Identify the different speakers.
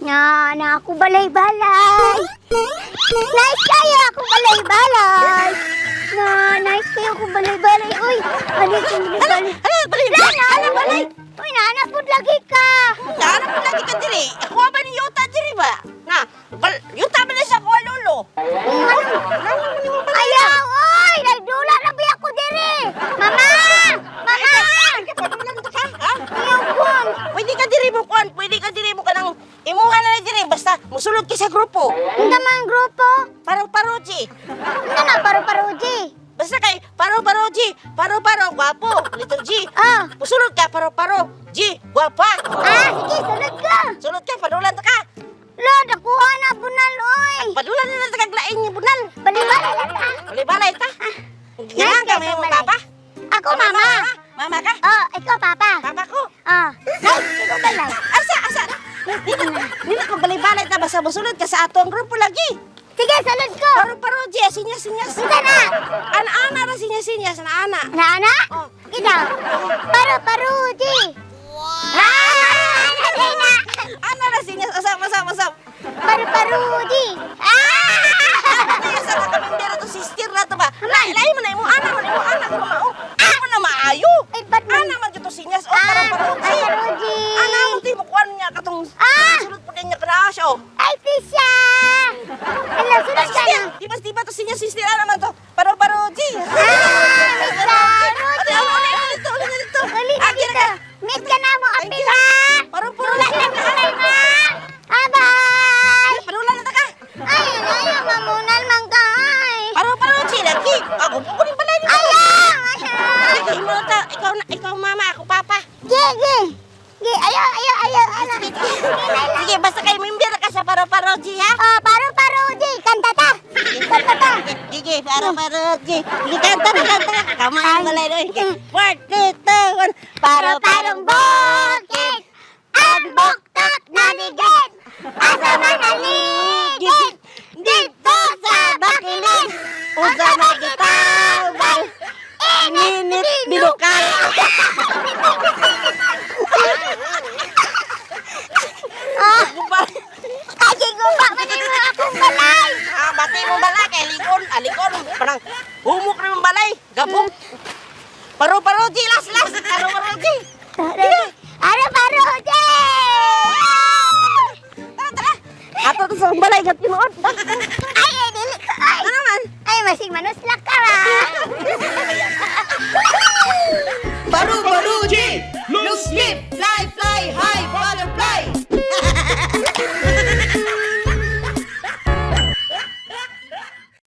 Speaker 1: Na, na ako balay-balay. Nice kayo ako balay-balay. Na, nice kayo ako balay-balay. Uy, ano itong balay-balay?
Speaker 2: Ano, balay?
Speaker 1: Wala,
Speaker 2: Ano, balay?
Speaker 1: Uy, naana po lagi ka.
Speaker 2: Naana po lagi ka diri. Ako ba ni Yuta diri ba? Na, bal, Yuta ba na siya kuha lolo?
Speaker 1: Ayaw, oy! Nagdula na ba ako diri? Mama! Mama!
Speaker 2: Ka, ha?
Speaker 1: Ayaw ko.
Speaker 2: Pwede ka diri mo kuan, pwede ka diri mo kanang imuha na lang diri basta musulod ka sa grupo.
Speaker 1: Unsa man grupo?
Speaker 2: Parang paroji.
Speaker 1: Unsa na paro-paro, G?
Speaker 2: Basta kay paro paro G, paro paro gwapo, little G.
Speaker 1: Ah.
Speaker 2: Musulod ka paro paro G, gwapa.
Speaker 1: Ah, sige, sulod ka.
Speaker 2: Sulod ka, padulan ta ka.
Speaker 1: Lo, nakuha na bunal, oy.
Speaker 2: Padulan na lang ta kag lain ni bunal.
Speaker 1: Bali-bali lang ta.
Speaker 2: Balay-balay ta. Ganyan ka
Speaker 1: Nice
Speaker 2: may
Speaker 1: kayo,
Speaker 2: mong
Speaker 1: balay.
Speaker 2: papa.
Speaker 1: Ako, mama.
Speaker 2: Mama ka?
Speaker 1: Oh, ikaw, papa.
Speaker 2: Papa ko.
Speaker 1: Ah, nice, ikaw balay.
Speaker 2: Asa, asa. Dili, dili ko balay-balay ta basta musulod ka sa atong grupo lagi.
Speaker 1: Sige, sulod ko.
Speaker 2: Paro paro G, sinya sinyas.
Speaker 1: Unsa na?
Speaker 2: Ana-ana ra sinya sinyas, ana-ana.
Speaker 1: Na, ana?
Speaker 2: Oh.
Speaker 1: Kita. Paro-paro, G. Wow. Ah, ana, na.
Speaker 2: Ana ra sinyas, usap usap usap.
Speaker 1: Paro-paro, G. Ah!
Speaker 2: Kaya sa mga kamindera to sister na to ba? Lain lain man na imo ana man imo ana ko mao. Ako na maayo.
Speaker 1: Ay, ba't man?
Speaker 2: Ana man jud to sinyas oh parang
Speaker 1: Ah,
Speaker 2: paro G.
Speaker 1: paro, G.
Speaker 2: Ana mo ti mo kuan niya katong
Speaker 1: Ah!
Speaker 2: sulod po din niya kana siya oh.
Speaker 1: Ay, Tisha! Ala, sulod ka
Speaker 2: Sister,
Speaker 1: na.
Speaker 2: di ba di ba to sinyas sister ana man to? Paro paro G.
Speaker 1: Ah, Mr.
Speaker 2: Ate,
Speaker 1: Rudy!
Speaker 2: ano ulit ulit ulit dito.
Speaker 1: Uli na
Speaker 2: Ah, kira
Speaker 1: dito.
Speaker 2: ka.
Speaker 1: Meet ka na mo,
Speaker 2: Thank
Speaker 1: apil
Speaker 2: you.
Speaker 1: ha!
Speaker 2: Paro paro
Speaker 1: Wala
Speaker 2: G.
Speaker 1: na kulay, ma! Ah, bye!
Speaker 2: Parulan na ta ka.
Speaker 1: Ay, ayaw, mamunal man ka, ay!
Speaker 2: Paro paro G lagi. Ako po ko rin balay ni.
Speaker 1: Ayaw! Ayaw!
Speaker 2: Sige, mo ta. Ikaw na, ikaw mama, ako papa.
Speaker 1: Ge, ge! Ge, ayaw, ayaw, ayaw, ayaw.
Speaker 2: Sige, basta kay member ka sa paro paro G ha.
Speaker 1: Oh, paro, paro, G! Kanta ta! Kanta ta!
Speaker 2: Gigi, paro paro G. Sige, kanta na kanta na. Kamay balay doy. 1, 2, 3, 1. Paro
Speaker 1: Paro-parong bukid! Ang buktot na ligid! Asa man naligid! Dito sa bakilid!
Speaker 2: Usa na gitawal. Init binukal.
Speaker 1: Ah,
Speaker 2: Guba.
Speaker 1: Ay, guba man yung mga akong balay!
Speaker 2: Ah, bati mo balay kay likon, alikon parang humok na mong balay. Gabok. Paro paro G, las las. Paro paro G.
Speaker 1: Paro, paro, G!
Speaker 2: Tara tara. Ato to sa balay gat tinuod.
Speaker 1: Ay, ay, dili ko, ay!
Speaker 2: Ano man?
Speaker 1: Ay, masig manuslo